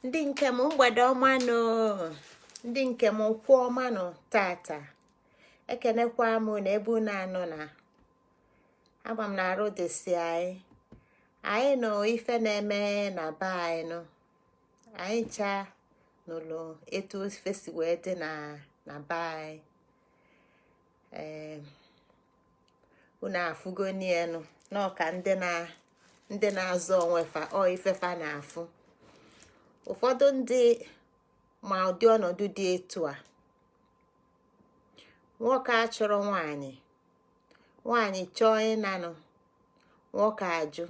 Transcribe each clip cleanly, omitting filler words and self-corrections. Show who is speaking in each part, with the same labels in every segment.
Speaker 1: Ndị nke m, mgbede ọma nụ. Ndị nke m, nkwụ ọma nụ tata. Ekenekwa m na ebe unu anọ na agba m na arụ dịsi anyị. Anyị nụ ife na-eme na be anyị nụ. Anyị ncha nụlụ etu ife si wee dị na be anyị. Ee, unu afụgo nienu n'ọka ndị na-azụ onwe fa ọ ifefa na-afụ. Ụfọdụ ndị ma ụdị ọnọdụ dị etu a: nwoke achọrọ nwaanyị, nwaanyị chọọ ịnanụ, nwoke ajụ.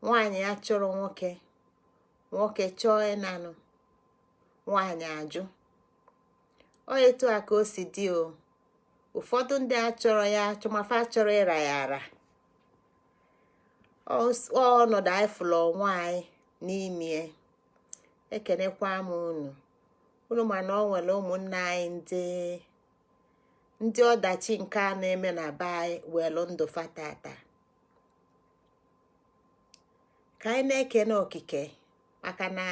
Speaker 1: Nwaanyị achọrọ nwoke, nwoke chọọ ịnanụ, nwaanyị ajụ. Ọ etu a ka o si dị o. Ụfọdụ ndị achọrọ ya achọ, mafa achọrọ ịra ya ara. Ọnọdụ anyị fụrụ onwe anyị n'ime. Ekenekwa m unu. Unu ma na ọ nwere ụmụnne anyị ndị ọdachi nke a na-eme na be anyị welu ndụ fatata. Ka anyị na-ekene Okike, maka na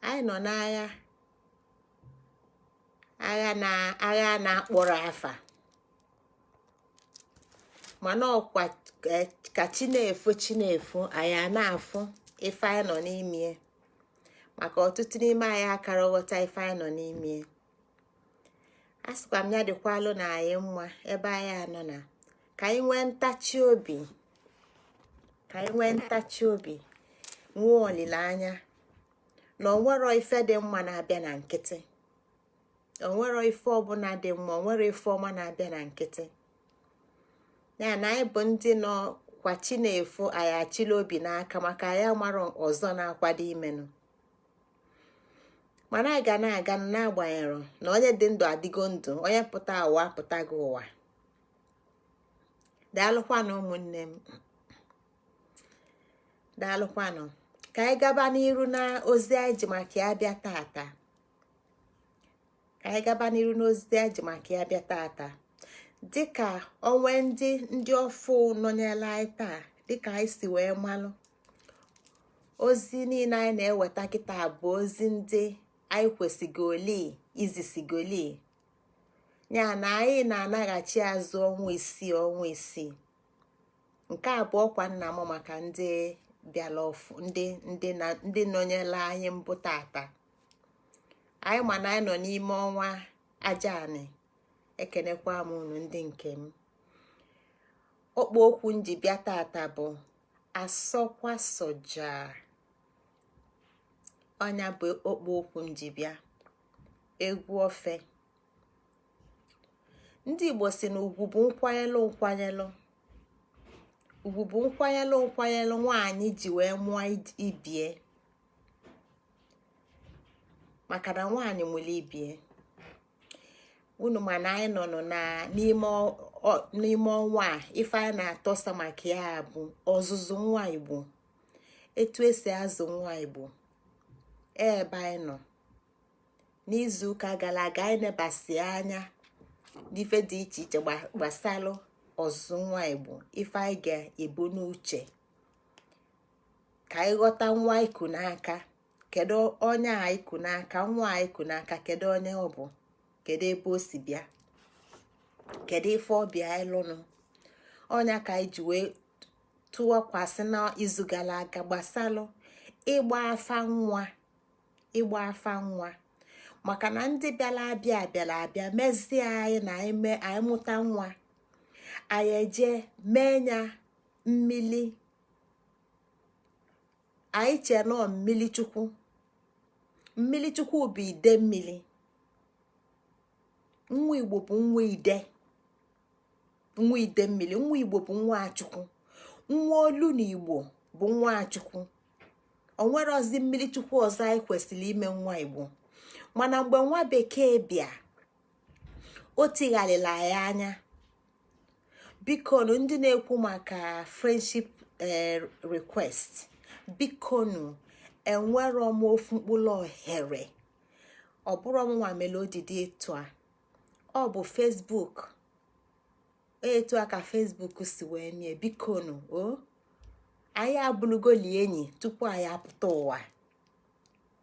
Speaker 1: anyị nọ n'agha, agha na agha na-akpọrọ afa, mana ọkwa ka chi na-efo, chi na-efo, anyị a na-afụ ife anyị nọ n'ime, maka ọtụtụ n'ime anyị akara ghọta ife anyị nọ n'ime. A sịkwa m ya dịkwalụ na anyị mma ebe anyị anọ na ka anyị nwee ntachi obi, ka anyị nwee ntachi obi, nwee olileanya na onwero ife dị mma na-abịa na nkịtị. Onwero ife ọbụla dị mma, onwero ife ọma na-abịa na nkịtị. Ya na anyị bụ ndị nọ kwa chi na-efo, anyị achịla obi n'aka, maka anyị mara ọzọ na-akwado imenụ. Mana anyị ga na-aga, n'agbanyeghị na onye dị ndụ adịgo ndụ, onye pụta ụwa apụtago ụwa. Daalụkwanụ, ụmụnne m, daalụkwanụ. Ka anyị gaba n'iru na ozi anyị ji maka ya bịa tata. Ka anyị gaba n'iru n'ozi anyị ji maka ya bịa tata. Dịka onwe ndị ọfụ nọnyere anyị taa, dịka anyị si wee malụ, ozi niile anyị na-eweta kịta bụ ozi ndị anyị kwesịgoli izisigoli ya, na anyị na-anaghachi azụ ọnwa 6, ọnwa 6. Nke a bụ ọkwa nna m maka ndị bịara ọfụ, ndị nọnyere anyị mbụ tata. Anyị ma na anyị nọ n'ime ọnwa Ajaanị. Ekenekwa m unu, ndị nke m. Ọkpọ okwu nji bịa tata bụ asọkwasoja. Ọnya bụ okpo okwu nji bịa. Egwu ofe ndị Igbo si na ugwu bụ nkwanyelụ nkwanyelụ, ugwu bụ nkwanyelụ nkwanyelụ nwaanyị ji wee mụọ ibie, maka na nwaanyị nwere ibie. Unu mana anyị nọ na n'ime ọnwa a, ife anyị na-atọsa maka ya bụ ọzụzụ nwa Igbo, etu esi azụ nwa Igbo. Ebe anyị nọ n'izu ụka gara aga, anyị nebasi anya n'ife dị iche iche gbasalụ ọzụzụ nwa Igbo, ife anyị ga-ebu n'uche ka anyị ghọta nwa iku n'aka. Kedu onye a iku n'aka? Nwa a iku n'aka, kedu onye ọ bụ? Kedu ebe o si bịa? Kedu ife ọbịa ịlụnụ? Ọnya ka anyị ji wee tụwakwasị n'izu gara aga gbasalụ ịgba afa nwa, ịgba afa nwa, maka na ndị bịara abịa bịara abịa mezie anyị na anyị mụta nwa, anyị eje mee ya mmili. Anyị chee nọọ mmili Chukwu. Mmili Chukwu bụ ide mmili. Nwa Igbo bụ nwa ide, nwa ide mmili. Nwa Igbo bụ nwa Chukwu. Nwa olu na Igbo bụ nwa Chukwu. Onwere ozi mmiri Chukwu ọzọ anyị kwesịrị ime nwa Igbo. Mana mgbe nwa bekee bịa, o tigharịla anyị anya. Bikonu, ndị na-ekwu maka friendship request, bikonu, enwero m ofu mkpụrụ ohere. Ọ bụrụ m nwa mere odidi etu a, ọ bụ Facebook. Etu a ka Facebook si wee mie. Bikonu o, anyị abụrụgoli enyi tupu anyị apụta ụwa.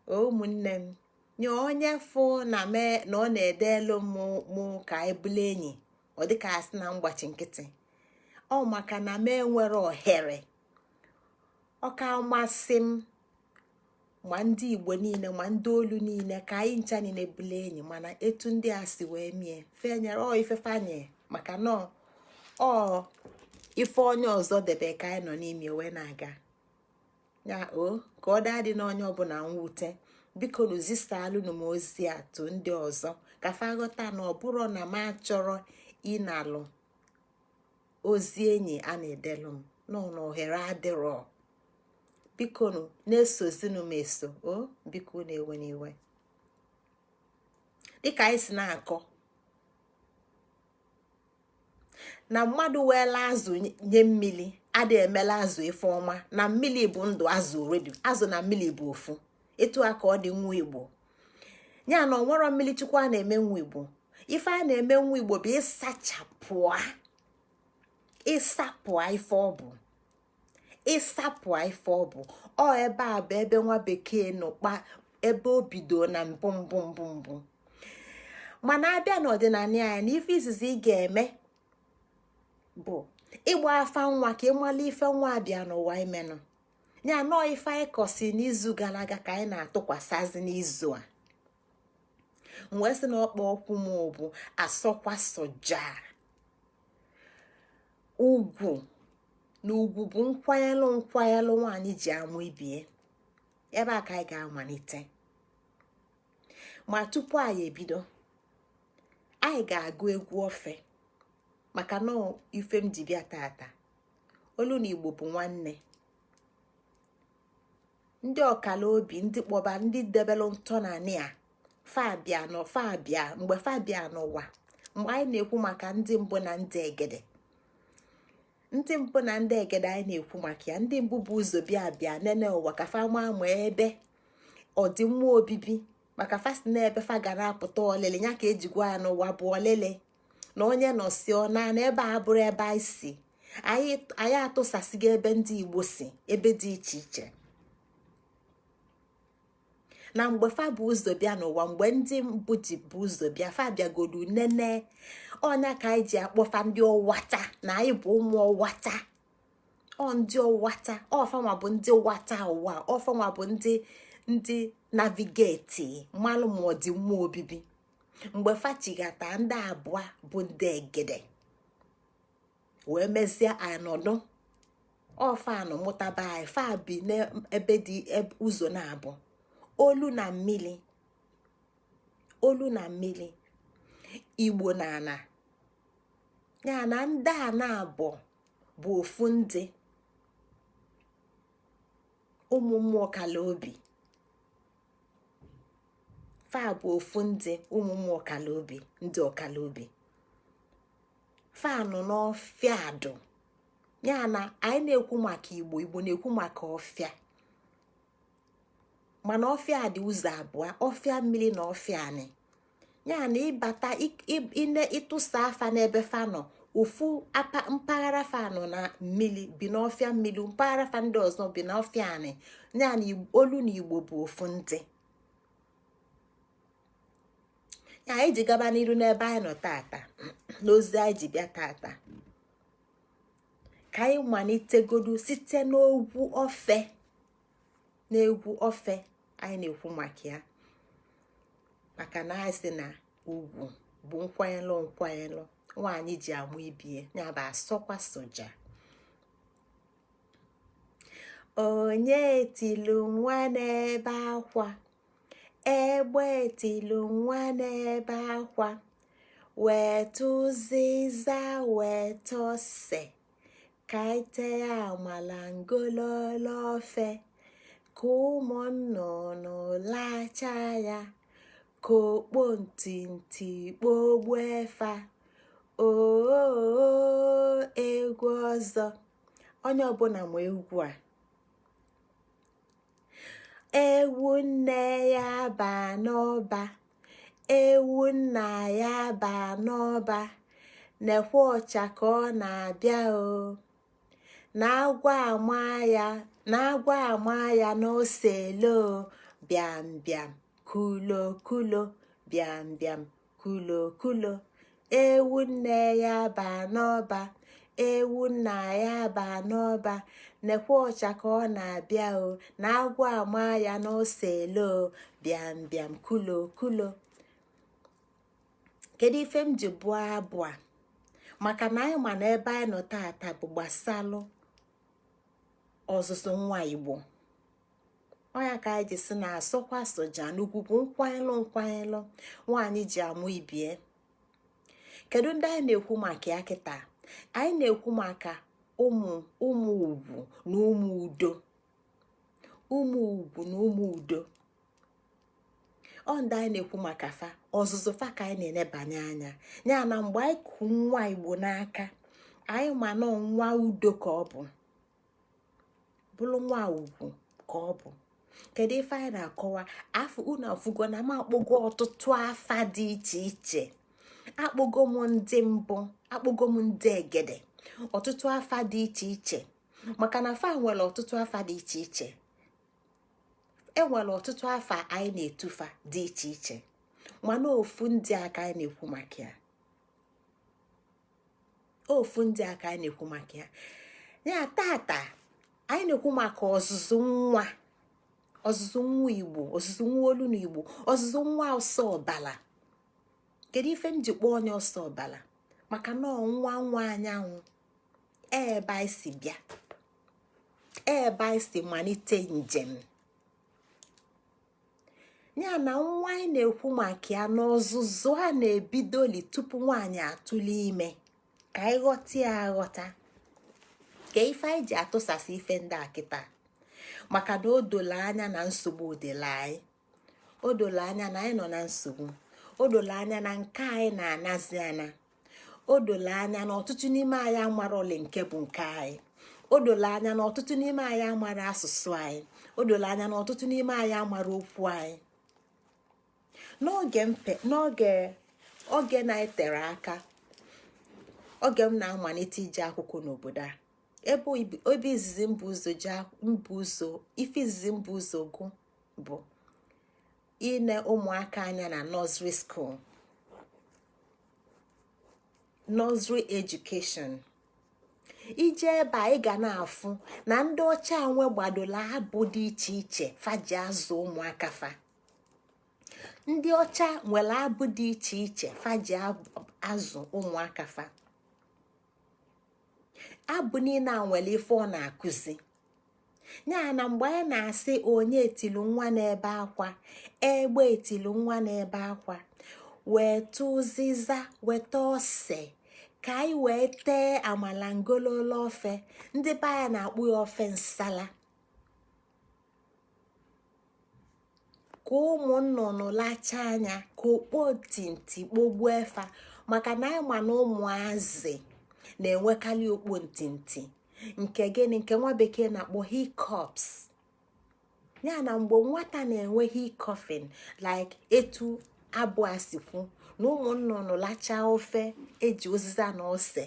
Speaker 1: Ụmụnne m, nye onye fụ na mee na ọ na-edelu m mụ ka anyị bụlụ enyi, ọ dịka asị na mgbachi nkịtị, ọ maka na m enwere ohere. Ọ ka masị m ma ndị Igbo niile ma ndị olu niile ka anyị ncha niile bụlụ enyi, mana etu ndị a si wee mie fenyere ọ ifefanye, maka na ọ ife onye ọzọ debe ka anyị nọ n'ime wee na-aga ya. O ka ọ daa dị n'onye ọbụla mwute, biko nu zisalụnụ m ozi atụ ndị ọzọ ka fa ghọta na ọ bụrụ na m achọrọ ịnalụ ozi enyi a na-edelu m nọ na ohere adịrọ. Biko nu na-esozinu m eso o, biko na-ewe n'iwe. Dịka anyị si na-akọ na mmadụ weela azụ nye mmili ada emela azụ ife ọma, na mmili bụ ndụ azụ redu azụ na mmili bụ ofu. Etu a ka ọ dị nwa Igbo, ya na onwero mmili chukwu a na-eme nwa Igbo. Ife a na-eme nwa Igbo bụ ịsachapụa, ịsapụa ife ọ bụ, ịsapụa ife ọ bụ. Ọ ebe a bụ ebe nwa bekee nọ kpa ebe o bido na mbụ mbụ mbụ mbụ. Mana abịa n'ọdịnala anyị, na ife izizi ị ga-eme bụ ịgba afa nwa ka ịmala ife nwa abịa n'ụwa imenụ ya. Nọọ ife anyị kọsi n'izu gara aga ka anyị na-atụkwasịzi n'izu a. Wee sị na ọkpa ọkwụ m bụ asọkwasoja ugwu, na ugwu bụ nkwanyelụ nkwanyelụ nwaanyị ji amụ ibie. Ebe a ka anyị ga-amalite, ma tupu anyị ebido, anyị ga-agụ egwu ofe, maka na ife m ji bịa tata, olu na Igbo bụ nwanne. Ndị ọkala obi, ndị kpọba, ndị debelụ ntọnanị a, fabia nọ fabia mgbe fabia n'ụwa. Mgbe anyị na-ekwu maka ndị mbụ na ndị egede, ndị mbụ na ndị egede anyị na-ekwu maka ya, ndị mbụ bụ ụzọ bịa bịa nene ụwa ka fa maa ma ebe ọdịmma obibi, maka fa si n'ebe fa gara apụta ọlịlị ya ka eji gwa ya n'ụwa bụ ọlịlị, na onye nọsi ọ na ebe a bụrụ ebe anyị si. Anyị atụsasịgo ebe ndị Igbo si ebe dị iche iche. Na mgbe fa bụ ụzọ bịa n'ụwa, mgbe ndị mbụ ji bụ ụzọ bịa, fa bịagodu nene ọnya ka anyị ji akpọfa ndị ọwata, na anyị bụ ụmụ ọwata. Ọ ndị ọwata, ọfanwa bụ ndị wata ụwa, ọfanwa bụ ndị navigate mmalụ ma ọ dị mma obibi. Mgbe fachigata, ndị abụọ bụ ndị egede wee mezie anọdụ ọfanụ mụtaba anyị. Fa bi n'ebe dị ụzọ na-abụ olu na mmili, olu na mmili, Igbo na ana ya na ndị a na-abụ bụ ofu ndị ụmụ mmụọ kala obi. Fa bụ ofu ndị ụmụ mmụọ kala obi, ndị ọkala obi. Fa nọ n'ọfịa adụ ya na anyị na-ekwu maka Igbo. Igbo na-ekwu maka ọfịa, mana ọfịa dị ụzọ abụọ: ọfịa mmiri na ọfịa anị. Ya na ịbata ine ịtụsa afa n'ebe fa nọ, ofu mpaghara fa nọ na mmiri, bi n'ọfịa mmiri, mpaghara fa ndị ọzọ bi n'ọfịa anị. Ya na olu na Igbo bụ ofu ndị. Ya anyị ji gaba n'iru n'ebe anyị nọ tata, n'ozi anyị ji bịa tata, ka anyị malitegodu site n'ogwu ofe, n'egwu ofe anyị na-ekwu maka ya, maka na anyị sị na ugwu bụ nkwanyelụ nkwanyelụ nwaanyị ji amụ ibie, ya bụ asọkwa soja. Onye tilu nwa n'ebe akwa, egbe tilu nwa n'ebe akwa, weta ụzịza weta ose, ka ite amala ngololo ofe, ka ụmụ nnụnụ lachaa ya, ka okpo ntị kpogbuo fa. Oo, egwu ọzọ, onye ọbụla ma egwu a. Ewu nne ya ba n'ọba, ewu nna ya ba n'ọba, nekwa ọcha ka ọ na-abịa o. Na agwọ ama ya, na agwọ ama ya n'ose elo. Bịam bịam kulo kulo, bịam bịam kulo kulo. Ewu nne ya ba n'ọba, ewu nna ya ba n'ọba. Nekwa ọcha ka ọ na-abịa o, na agwọ ama ya n'ose elo. Bịam bịam kulo kulo. Kedu ife m ji bụọ abụ a? Maka na anyị ma na ebe anyị nọ tata bụ gbasalụ ọzụzụ nwa Igbo. Ọya ka anyị ji si na asọkwa soja n'ugwu bụ nkwanyelụ nkwanyelụ nwaanyị ji amụ ibie. Kedu ndị anyị na-ekwu maka ya kịta? Anyị na-ekwu maka ụmụ ụmụ ugwu na ụmụ udo, ụmụ ugwu na ụmụ udo. Ọ ndị anyị na-ekwu maka fa, ọzụzụ fa ka anyị na-enebanye anya. Ya na mgbe anyị kụ nwa Igbo n'aka, anyị ma na nwa udo ka ọ bụ, bụrụ nwa ugwu ka ọ bụ. Kedu ife anyị na-akọwa? Afọ unu afụgo na m akpọgo ọtụtụ afa dị iche iche. Akpọgo m ndị mbụ, akpọgo m ndị egede, ọtụtụ afa dị iche iche, maka na fa nwere ọtụtụ afa dị iche iche. Enwere ọtụtụ afa anyị na-etufa dị iche iche, mana ofu ndị a ka anyị na-ekwu maka ya, ofu ndị a ka anyị na-ekwu maka ya. Ya tata anyị na-ekwu maka ọzụzụ nwa, ọzụzụ nwa Igbo, ọzụzụ nwa olu na Igbo, ọzụzụ nwa ọsọ ọbala. Kedu ife m ji kpọọ onye ọsọ ọbala? Maka na nwa nwa anyanwụ, ebe anyị si bịa, ebe anyị si malite njem. Ya na nwa anyị na-ekwu maka ya n'ọzụzụ a na-ebidoli tupu nwaanyị atụle ime. Ka anyị ghọta ya aghọta, ka ife anyị ji atụsasị ife ndị a kịta, maka na o doro anya na nsogbu dịla anyị. O doro anya na anyị nọ na nsogbu. O doro anya na nke anyị na-anazi ana. O doro anya na ọtụtụ n'ime anyị amara ole nke bụ nke anyị. O doro anya na ọtụtụ n'ime anyị amara asụsụ anyị. O doro anya na ọtụtụ n'ime anyị amara okwu anyị. N'oge mpe, n'oge oge na-etere aka, oge m na-amalite ije akwụkwọ n'obodo a, ebe izizi mbụ ụzọ ji mbụ ụzọ, ife izizi mbụ ụzọ gụ bụ ine ụmụaka anya na nursery school, nursery education. Ije ebe a, ị ga na-afụ na ndị ọcha nwe gbadola abụ dị iche iche fa ji azụ ụmụaka fa. Ndị ọcha nwere abụ dị iche iche fa ji azụ ụmụaka fa. Abụ niile a nwere ife ọ na-akụzi. Ya na mgbe anyị na-asị onye etilu nwa n'ebe akwa, egbe etilu nwa n'ebe akwa, weta ụzịza, weta ose ka anyị wee tee amala ngololo ofe. Ndị be anyị na-akpụ ya ofe nsala, ka ụmụ nnụnụ lachaa anya, ka okpo ntinti kpogbuo efa, maka na anyị ma na ụmụazị na-enwekarị okpo ntinti nke gịnị, nke nwa bekee na-akpọ hiccups. Ya na mgbe nwata na-enwe hiccuping, like etu abụ a si kwu na ụmụ nnụnụ lachaa ofe eji ụzịza na ose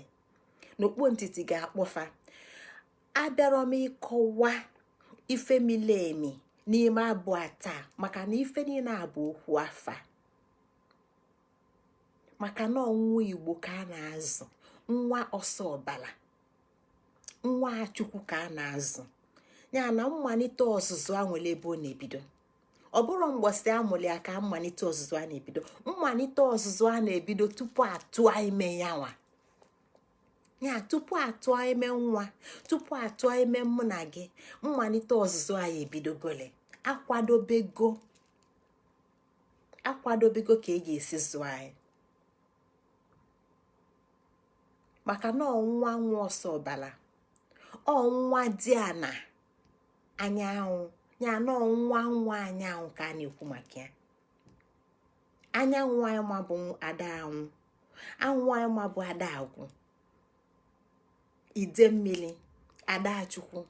Speaker 1: na okpo ntiti ga-akpọfa. Abịarọ m ịkọwa ife mili emi n'ime abụ a taa, maka na ife niile a bụ okwu afa, maka na ọnwụ Igbo ka a na-azụ, nwa ọsọ ọbala, nwa Chukwu ka a na-azụ. Ya na mmalite ọzụzụ a nwere ebe ọ na-ebido. Ọ bụrụ mgbọsị amụrụ ya ka mmalite ọzụzụ a na-ebido. Mmalite ọzụzụ a na-ebido tupu atụọ ime ya nwa. Ya tupu atụọ ime nwa, tupu atụọ ime mụ na gị, mmalite ọzụzụ anyị ebidogole. Akwadobego, akwadobego ka e ga-esi zụọ anyị, maka na ọnwa nwa ọsọ ọbala, ọnwa dị ana anyanwụ. Ya na ọnwa nwa anyanwụ ka a na-ekwu maka ya. Anyanwụ anyị ma bụ ada anwụ, anwụ anyị ma bụ ada agwụ, ide mmiri, ada Chukwu.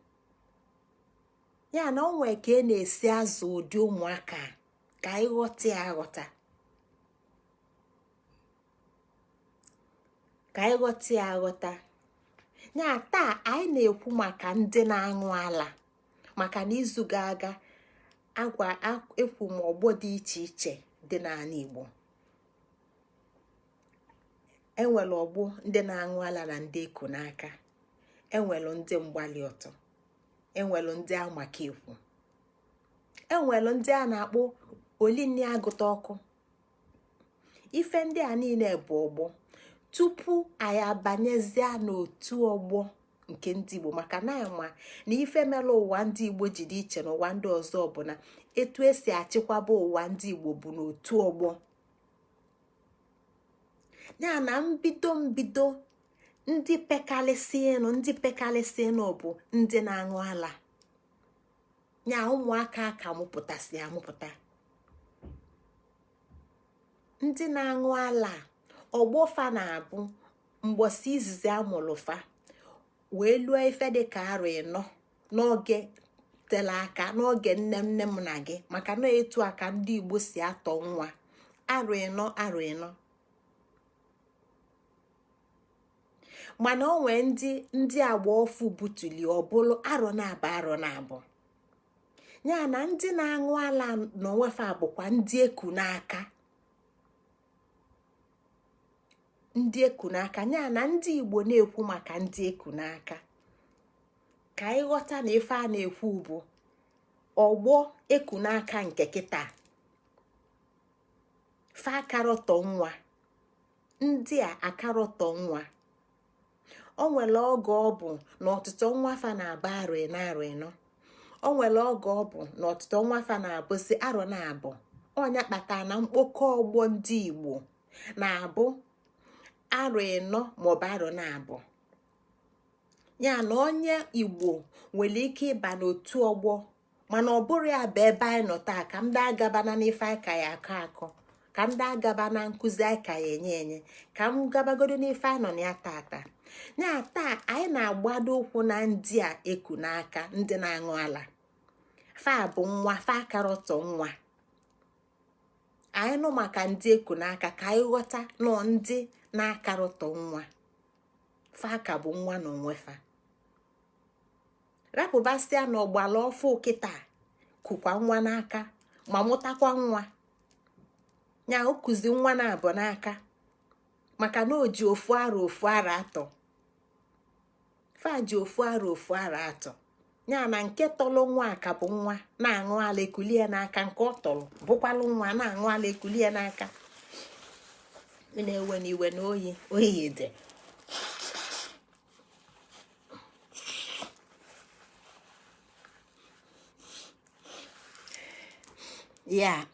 Speaker 1: Ya na o nwee ka e na-esi azụ ụdị ụmụaka ka anyị ghọta ya aghọta, ka anyị ghọta ya aghọta. Ya taa anyị na-ekwu maka ndị na-aṅụ ala, maka na izu ga-aga Agwa ekwu m ọgbọ dị iche iche dị n'ala Igbo. Enwere ọgbọ ndị na-aṅụ ala na ndị eku n'aka, enwelu ndị mgbali ọtọ, enwelu ndị amaka ekwu, enwelu ndị a na-akpọ olinne agụta ọkụ. Ife ndị a niile bụ ọgbọ tupu anyị abanyezie n'otu ọgbọ nke ndị Igbo, maka na ama na ife mere ụwa ndị Igbo ji dị iche n'ụwa ndị ọzọ bụ na etu esi achịkwaba ụwa ndị Igbo bụ n'otu ọgbọ. Ya na mbido mbido, ndị pekalịsịnụ, ndị pekalịsịnụ bụ ndị na-aṅụ ala, ya ụmụaka ka mụpụtasị amụpụta. Ndị na-aṅụ ala, ọgbọ fa na-abụ mgbọsị izizi amụrụ fa wee lụọ ife dị ka arọ 4 n'oge tere aka, n'oge nne nne m na gị, maka na etu a ka ndị Igbo si atọ nwa, arọ 4, arọ 4. Mana o nwee ndị agba ọfụ butuli ọbụlụ arọ 2, arọ 2. Ya na ndị na-aṅụ ala n'onwefa bụkwa ndị eku n'aka, ndị eku n'aka. Ya na ndị Igbo na-ekwu maka ndị eku n'aka, ka anyị ghọta na ife a na-ekwu bụ ọgbọ eku n'aka nke kịta fa akarọtọ nwa. Ndị a akarọtọ nwa. O nwere oge ọ bụ na ọtụtụ nwa fa na-aba arọ 4, arọ 4. O nwere oge ọ bụ na ọtụtụ nwa fa na-abụzi arọ 2. Ọnya kpatara na mkpokọ ọgbọ ndị Igbo na-abụ arọ 4 maọbụ arọ 2. Ya na onye Igbo nwere ike ịba n'otu ọgbọ, mana ọ bụrụ ya bụ ebe anyị nọ taa. Ka m daa gabana n'ife anyị ka ya akọ akọ, ka m daa gaba na nkụzi anyị ka ya enye enye, ka m gabagodo n'ife anyị nọ na ya tata. Ya taa anyị na-agbado ụkwụ na ndị a eku n'aka, ndị na-aṅụ ala. Fa bụ nwa fa akarọtọ nwa. Anyị nụ maka ndị eku n'aka ka anyị ghọta nọ ndị na-akarọtọ nwa, fa ka bụ nwa na onwe fa. Rapụbasịa na ọgbala ọfụ kịta kụkwa nwa n'aka ma mụtakwa nwa, ya okuzi nwa na-abụ n'aka, maka na o ji ofu arọ, ofu arọ atọ. Fa ji ofu arọ, ofu arọ atọ. Ya na nke tọlụ nwa ka bụ nwa na-aṅụ ala ekulie n'aka, nke ọ tọrọ bụkwalụ nwa na-aṅụ ala ekulie n'aka. Na-ewe n'iwe na oyi oyi dị. Ya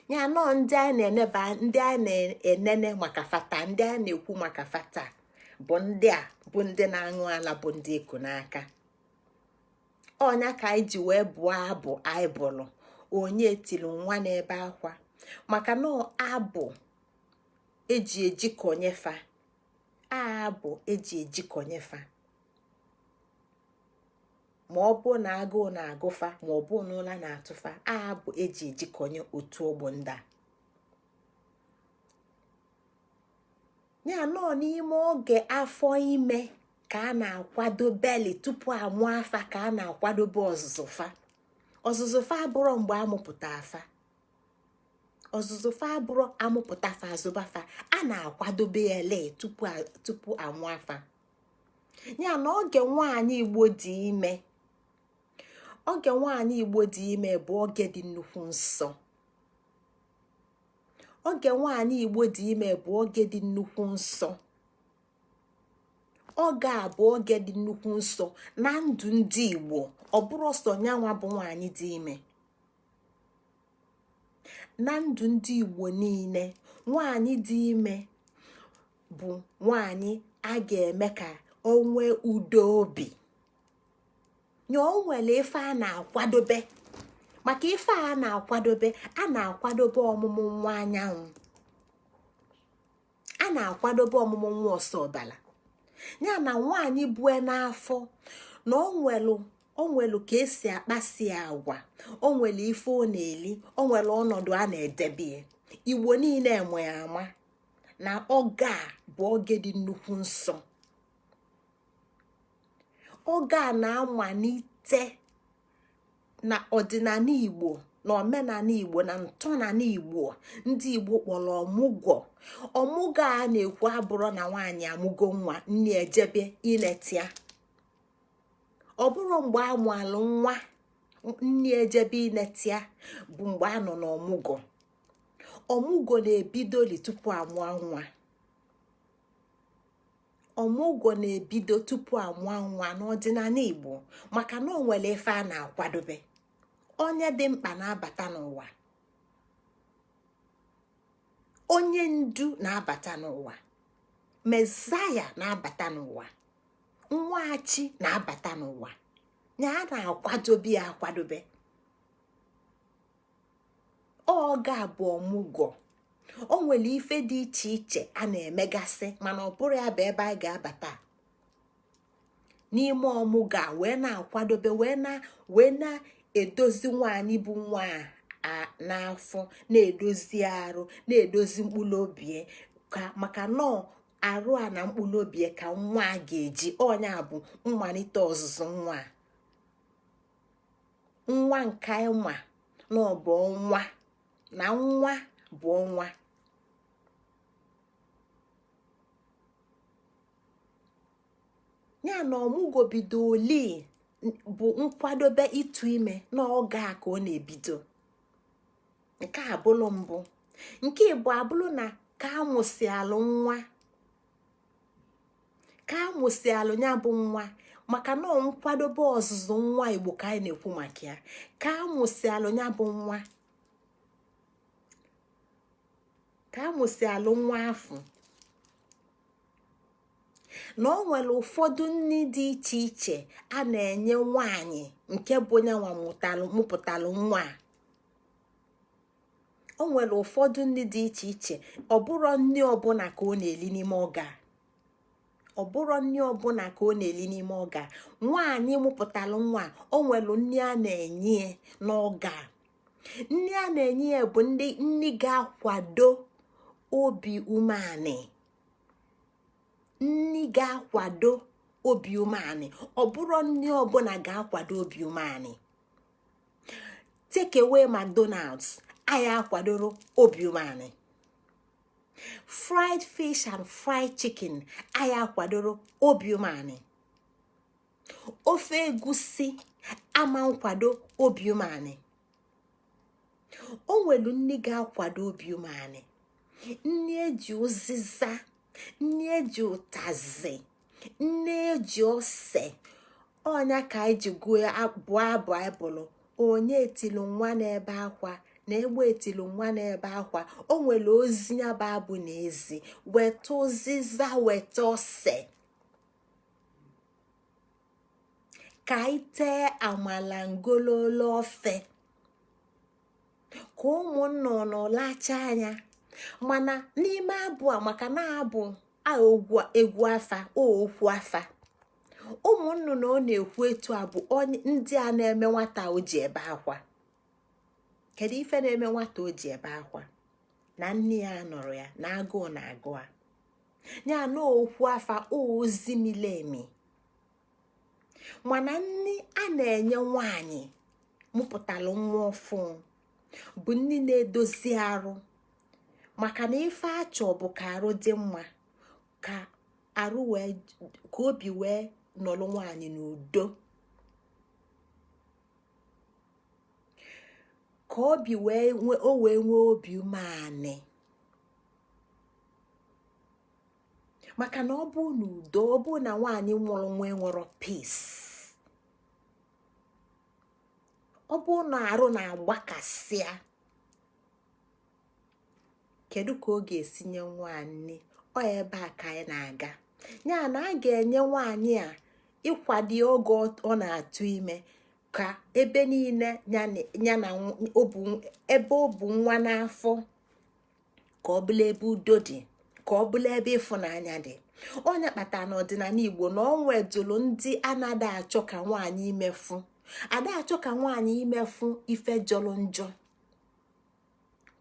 Speaker 1: ya nọọ ndị anyị na-eneba, ndị anyị na-enene maka fata, ndị anyị na-ekwu maka fata bụ ndị a bụ ndị na-aṅụ ala, bụ ndị eku n'aka. Ọnya ka anyị ji wee bụọ abụ anyị bụrụ onye tiri nwa n'ebe akwa, maka na abụ eji ejikọnye fa, abụ eji ejikọnye fa, ma ọ bụ na agụụ na-agụfa, ma ọ bụ na ụla na-atụfa, abụ eji ejikọnye otu ọgbọ ndị a. Ya nọọ n'ime oge afọ ime ka a na-akwado beli tupu amụ afa, ka a na-akwadobe ọzụzụ fa. Ọzụzụ fa abụrụ mgbe amụpụta afa, ọzụzụ fa abụrụ amụpụta fa azụba fa, a na-akwadobe ya lee tupu amụ afa. Ya na oge nwaanyị Igbo dị ime, oge nwaanyị Igbo dị ime bụ oge dị nnukwu nsọ. Oge nwaanyị Igbo dị ime bụ oge dị nnukwu nsọ. Oge a bụ oge dị nnukwu nsọ na ndụ ndị Igbo. Ọ bụrụ sọ nyanwa bụ nwaanyị dị ime, na ndụ ndị Igbo niile, nwaanyị dị ime bụ nwaanyị a ga-eme ka o nwee udo obi. Nya o nwere ife a na-akwadobe, maka ife a na-akwadobe, a na-akwadobe ọmụmụ nwa anyanwụ, a na-akwadobe ọmụmụ nwa ọsọ ọbala. Ya na nwaanyị bue n'afọ na o nwelu ka esi akpasi agwa, o nwere ife ọ na-eli, o nwere ọnọdụ a na-edebe. Igbo niile enwe ama na oge a bụ oge dị nnukwu nsọ. Oge a na-amalite Na ọdịnala Igbo na omenala Igbo na ntọnala Igbo, ndị Igbo kpọrọ ọmụgwọ. Ọmụgwọ a na-ekwu abụrụ na nwaanyị amụgo nwa, nne ejebe inetia. Ọ bụrụ mgbe amụalụ nwa, nne ejebe inetia bụ mgbe a nọ n'ọmụgwọ. Ọmụgwọ na-ebidoli tupu amụọ nwa. Ọmụgwọ na-ebido tupu amụọ nwa n'ọdịnala Igbo, maka na o nwere ife a na-akwadobe. Onye dị mkpa na-abata n'ụwa, onye ndu na-abata n'ụwa, Mezaya na-abata n'ụwa, nwachi na-abata n'ụwa. Ya a na-akwadobe ya akwadobe. Ọ ga-abụ ọmụgwọ. O nwere ife dị iche iche a na-emegasị, mana ọ bụrụ ya bụ ebe anyị ga-abata n'ime ọmụgwọ a, wee na-akwadobe, wee na-edozi nwaanyị bụ nwa a n'afọ, na-edozi arụ, na-edozi mkpụrụ obi, ka maka nọọ arụ a na mkpụrụ obi ka nwa a ga-eji. Ọnya bụ mmalite ọzụzụ nwa nwa nke nwa na ọ bụ ọnwa na nwa bụ ọnwa. Ya na ọmụgwọ bido oli bụ nkwadobe ịtụ ime n'oge a ka ọ na-ebido. Nke a bụlụ mbụ. Nke ịbụ abụlụ na ka amụsịalụ nwa, ka amụsịalụ ya bụ nwa, maka na nkwadobe ọzụzụ nwa Igbo ka anyị na-ekwu maka ya. Ka amụsịalụ ya bụ nwa, ka amụsịalụ nwa afọ, na ọ nwere ụfọdụ nri dị iche iche a na-enye nwaanyị nke bụ nyanwa mụpụtalụ nwa. O nwere ụfọdụ nri dị iche iche, ọ bụrụ nri ọbụla ka ọ na-eli n'ime oge a, ọ bụrụ nri ọbụla ka ọ na-eli n'ime oge a. Nwaanyị mụpụtalụ nwa, o nwere nri a na-enye n'oge a. Nri a na-enye ya bụ ndị nri ga-akwado obi umeanị, nri ga-akwado obi umeanị. Ọ bụrụ nri ọbụla ga-akwado obi umeanị. Take away McDonald's, anyị akwadoro obi umeanị. Fried fish and fried chicken, anyị akwadoro obi umeanị. Ofe egusi ama nkwado obi umeanị. O nwere nri ga-akwado obi umeanị, nri eji ụzịza, nri eji ụtazị, nri eji ose. Ọnya ka anyị ji gụọ abụ abụ anyị bụrụ onye etilu nwa n'ebe akwa na egbe etilu nwa n'ebe akwa. O nwere ozi ya bụ abụ na ezi weta ụzịza, weta ose, ka anyị tee amala ngololo ofe ka ụmụ nnụnụ lachaa anya. Mana n'ime abụ a, maka na abụ egwu afa, okwu afa, ụmụ nnụnụ ọ na-ekwu etu a bụ ndị a na-eme nwata o ji ebe akwa. Kedu ife na-eme nwata o ji ebe akwa? Na nne ya nọrọ ya na agụụ na agụ a. Ya na okwu afa, ozi mili emi. Mana nni a na-enye nwaanyị mụpụtalụ nwa ọfụ bụ nni na-edozi arụ, maka na ife achọ bụ ka arụ dị mma, ka arụ wee, ka obi wee nọrọ nwaanyị n'udo, ka obi wee nwee, o wee nwee obi umeanị. Maka na ọ bụ n'udo, ọ bụ na nwaanyị nwụrụ nwa enwero peace, ọ bụ na arụ na-agbakasịa, kedu ka ọ ga-esi nye nwa nni? Ọ ebe a ka anyị na-aga. Ya na a ga-enye nwaanyị a ịkwado oge ọ na-atụ ime, ka ebe niile ya na ebe ọ bụ nwa n'afọ, ka ọ bụla ebe udo dị, ka ọ bụla ebe ịfụnanya dị. Onye kpatara n'ọdịnala Igbo na ọ nwedụlụ ndị anaghị achọ ka nwaanyị imefu, ada achọ ka nwaanyị imefu ife jọrọ njọ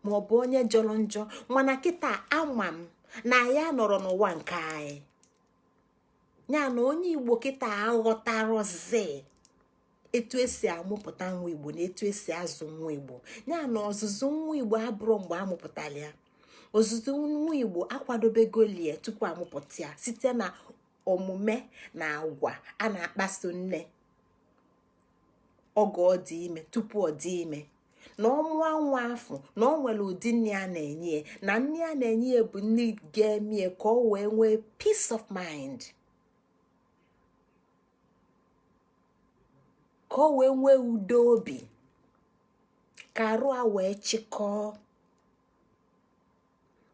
Speaker 1: ma ọ bụ onye jọrọ njọ. Mana kịta ama m na ya nọrọ n'ụwa nke anyị, ya na onye Igbo kịta aghọtarọzi Etu esi amụpụta nwa Igbo na etu esi azụ nwa Igbo, ya na ọzụzụ nwa Igbo abụrụ mgbe amụpụtara ya. Ọzụzụ nwa Igbo akwadobegolie tupu amụpụta ya, site na omume na agwa a na-akpaso nne oge ọ dị ime, tupu ọ dị ime, na ọmụa nwa afọ, na ọ nwere ụdị nri a na-enye ya, na nri a na-enye ya bụ nri ga-eme ka ọ wee nwee peace of mind, ka ọ wee nwee udo obi, ka arụ a wee chịkọọ.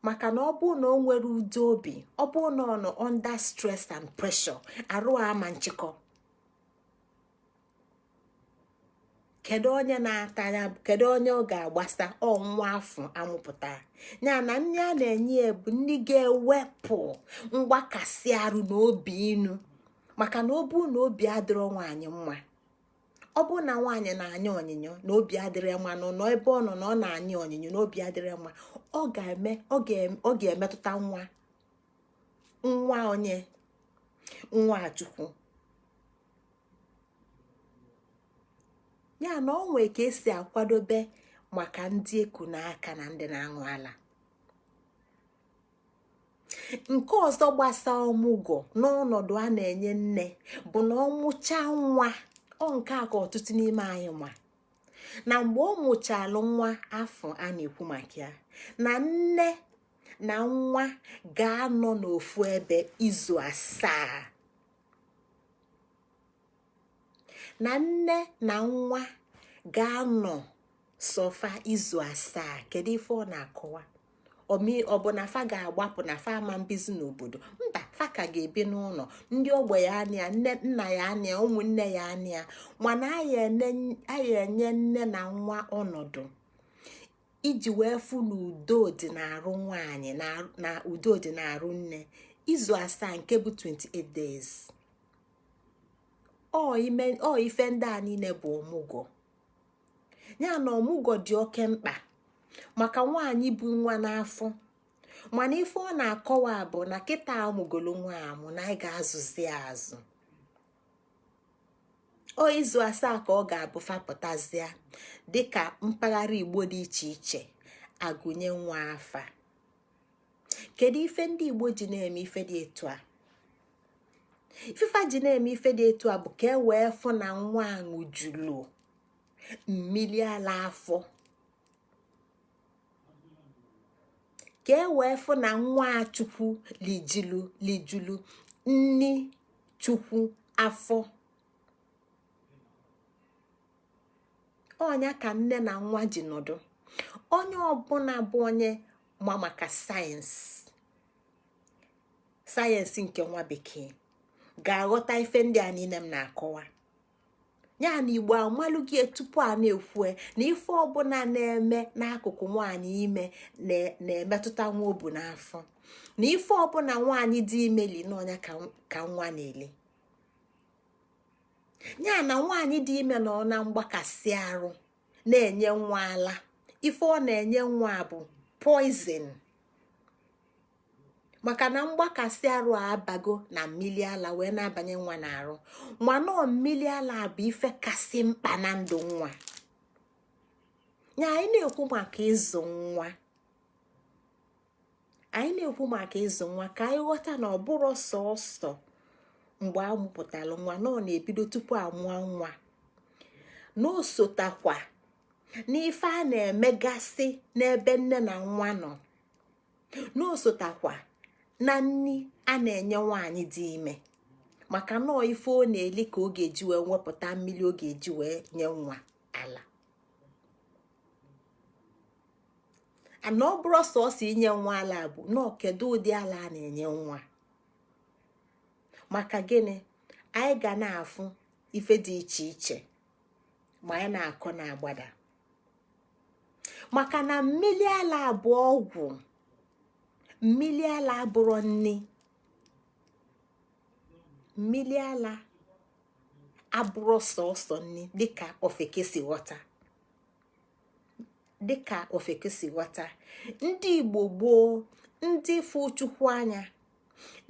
Speaker 1: Maka na ọ bụrụ na o nwere udo obi, ọ bụrụ na ọ nọ under stress and pressure, arụ a ama nchịkọ. Kedu onye na-ata ya? Kedu onye ọ ga-agbasa? Ọ nwa afọ amụpụta ya, na nri a na-enye ya bụ nri ga-ewepụ mgbakasị arụ na obi inu. Maka na ọ bụ na obi adịrọ nwaanyị mma, ọ bụ na nwaanyị na-anya onyinyo na obi adịrị mma, na nọ ebe ọ nọ na ọ na-anya onyinyo na obi adịrị mma, ọ ga-eme ọ ga-emetụta nwa nwa onye nwa Chukwu ya. Na ọ nwee ka esi akwadobe maka ndị eku n'aka na ndị na-aṅụ ala. Nke ọzọ gbasa ọmụgwọ n'ọnọdụ a na-enye nne bụ na ọ mụchaa nwa, ọ nke a ka ọtụtụ n'ime anyị ma, na mgbe ọ mụchalụ nwa afọ a na-ekwu maka ya, na nne na nwa ga-anọ n'ofu ebe izu 7. Na nne na nwa ga-anọ sọ fa izu 7. Kedu ife ọ na-akọwa? Ọ bụ na fa ga-agbapụ, na fa ama mbizi n'obodo? Mba, fa ka ga-ebi n'ụlọ. Ndị ogbe ya anya, nne nna ya anya, ụmụnne ya anya, mana aya enye nne na nwa ọnọdụ iji wee fụ na udo dị n'arụ nwaanyị na udo dị n'arụ nne izu 7, nke bụ 28 days. Ọ ife ndị a niile bụ ọmụgwọ. Ya na ọmụgwọ dị oke mkpa maka nwaanyị bụ nwa n'afọ. Mana ife ọ na-akọwa bụ na kịta amụgolo nwa amụ, na anyị ga-azụzi azụ. O izu 7 ka ọ ga-abụ fapụtazịa, dịka mpaghara Igbo dị iche iche agụnye nwa afa. Kedu ife ndị Igbo ji na-eme ife dị etu a? Ife fa ji na-eme ife dị etu a bụ ka e wee fụ na nwa ṅụjulu mmili ala afọ, ka e wee fụ na nwa Chukwu lijulu lijulu nni Chukwu afọ. Ọ nya ka nne na nwa ji nọdụ. Onye ọbụla bụ onye ma maka sayensị, sayensị nke nwa bekee, ga-aghọta ife ndị a niile m na-akọwa. Ya na Igbo amalụghị tupu a na-ekwu na ife ọbụla na-eme n'akụkụ nwaanyị ime na-emetụta nwa o bu n'afọ, na ife ọbụla nwaanyị dị ime li n'ọ nya ka nwa na-eli. Ya na nwaanyị dị ime nọ na mgbakasị arụ na-enye nwa ala, ife ọ na-enye nwa bụ poison, maka na mgbakasị arụ abago na mmili ala wee na-abanye nwa n'arụ. Mana mmili ala bụ ife kasị mkpa na ndụ nwa. Ya anyị na-ekwu maka ịzụ nwa, anyị na-ekwu maka ịzụ nwa, ka anyị ghọta na ọ bụrụ sọsọ mgbe a mụpụtara nwa, na ọ na-ebido tupu amụọ nwa, na o sotakwa n'ife a na-emegasị n'ebe nne na nwa nọ, na o sotakwa na nni a na-enye nwaanyị dị ime, maka na ife ọ na-eli ka ọ ga-eji wee wepụta mmiri ọ ga-eji wee nye nwa ala. Ana ọ bụrụ sọsọ inye nwa ala bụ na kedu ụdị ala a na-enye nwa? Maka gịnị? Anyị ga na-afụ ife dị iche iche ma anyị na-akọ na-agbada, maka na mmili ala bụ ọgwụ. Mmili ala abụrọ nni. Mmili ala abụrọ sọsọ nni, dịka ofeke si ghọta, dịka ofeke si ghọta. Ndị Igbo gboo, ndị fụ Chukwu anya,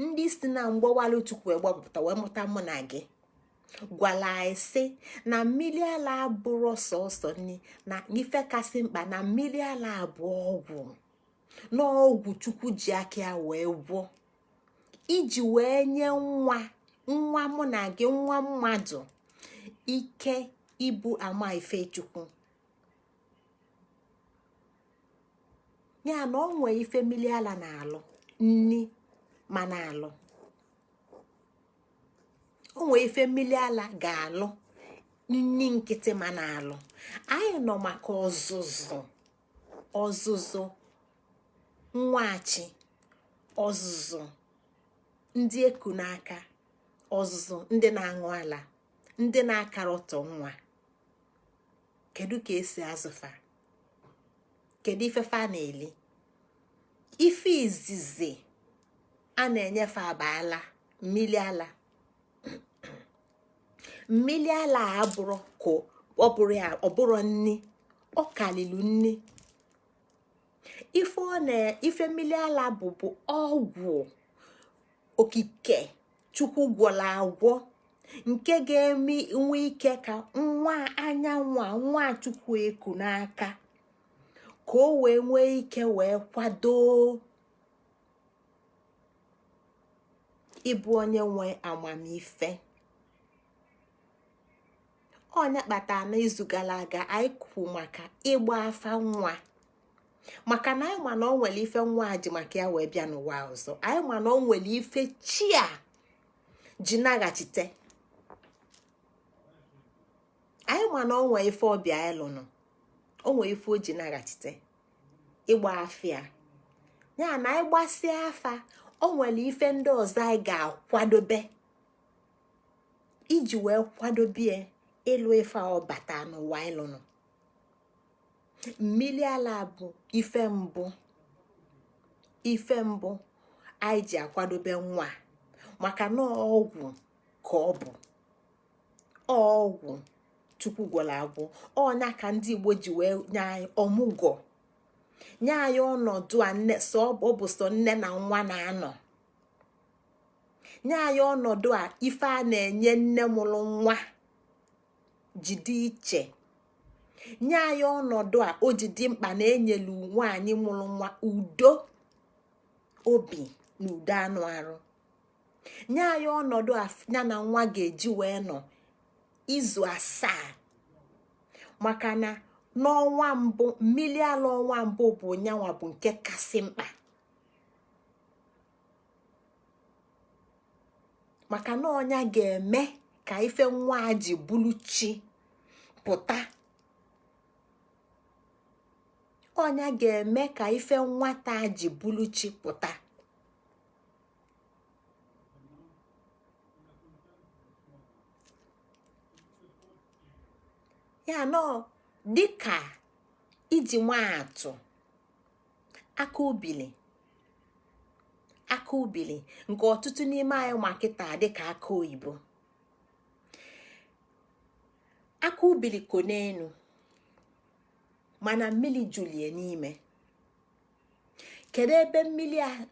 Speaker 1: ndị si na mgbawalụ Chukwu wee gbapụta wee mụta mụ na gị, Gwara anyị sị na mmiri ala abụrụ sọsọ nri, na ife kasị mkpa na mmiri ala bụ ọgwụ, na ọgwụ Chukwu ji aka ya wee gwọ iji wee nye nwa nwa mụ na gị, nwa mmadụ, ike ịbụ ama ife Chukwu. Ya na ọ nwee ife mmiri ala na-alụ nni ma na-alụ, o nwee ife mmiri ala ga-alụ nni nkịtị ma na-alụ. Anyị nọ maka ọzụzụ, ọzụzụ nwachi, ọzụzụ ndị eku n'aka, ọzụzụ ndị na-aṅụ ala, ndị na-akara ọtọ nwa. Kedu ka esi azụfa? Kedu ife fa na-eli? Ife izizi a na-enyefe abaala mmili ala. Mmili ala abụrụ ka ọ bụrụ ya, ọ bụrụ nni, ọ kalilu nni. Ife ọ na ife mmili ala bụ ọgwụ okike Chukwu gwọrọ agwọ, nke ga-eme nwe ike ka nwa anyanwụ a, nwa Chukwu eku n'aka, ka o wee nwee ike wee kwado ịbụ onye nwe amamife. Onye kpatara na izu gara aga anyị kwu maka ịgba afa nwa, maka na anyị ma na ọ nwere ife nwa ji maka ya wee bịa n'ụwa ọzọ. Anyị ma na ọ nwere ife chi a ji naghachite. Anyị ma na ọ nwee ife ọbịa ịlụnụ, o nwee ife o ji naghachite ịgba afịa ya. Na anyị gbasịa afa, o nwere ife ndị ọzọ anyị ga-akwadobe iji wee kwadobie ịlụ ife a ọ bata n'ụwa ịlụnụ. Mmili ala bụ ife mbụ, ife mbụ anyị ji akwadobe nwa, maka na ọgwụ ka ọ bụ, ọgwụ Chukwu gwọrọ agwọ. Ọnya ka ndị Igbo ji wee nye anyị ọmụgwọ, nye anyị ọnọdụ a nne sọ ọ bụ sọ nne na nwa na-anọ, nye anyị ọnọdụ a ife a na-enye nne mụrụ nwa ji dị iche, nye anyị ọnọdụ a o ji dị mkpa na enyelu nwaanyị mụrụ nwa udo obi na udo anụ arụ, nye anyị ọnọdụ a ya na nwa ga-eji wee nọ izu 7, maka na n'ọnwa mbụ, mmili ala ọnwa mbụ bụ nyanwa bụ nke kasị mkpa, maka na ọnya ga-eme ka ife nwa a ji bulu chi pụta, ọnya ga-eme ka ife nwata ji bulu chi pụta. Ya nọ dịka iji maa atụ, aka ubili, aka ubili nke ọtụtụ n'ime anyị ma kịta dịka aka oyibo. Aka ubili ko n'enu, mana mmili julie n'ime. Kedu ebe mmili a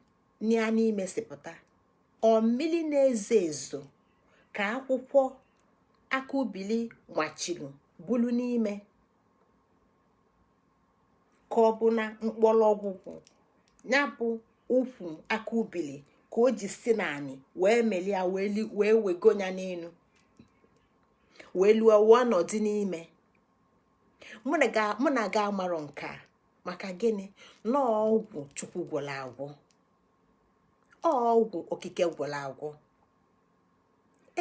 Speaker 1: ya n'ime si pụta? Ọ mmili na-ezo ezo ka akwụkwọ aka ubili machiru bulu n'ime, ka ọ bụ na mkpọrọgwụ ya bụ ukwu aka ubili ka o ji si n'anị wee melie wee wego ya n'elu wee lụọ wee nọdụ n'ime? Mụ na gị amarọ nke a. Maka gịnị? Na ọgwụ Chukwu gwọrọ agwọ, ọgwụ okike gwọrọ agwọ.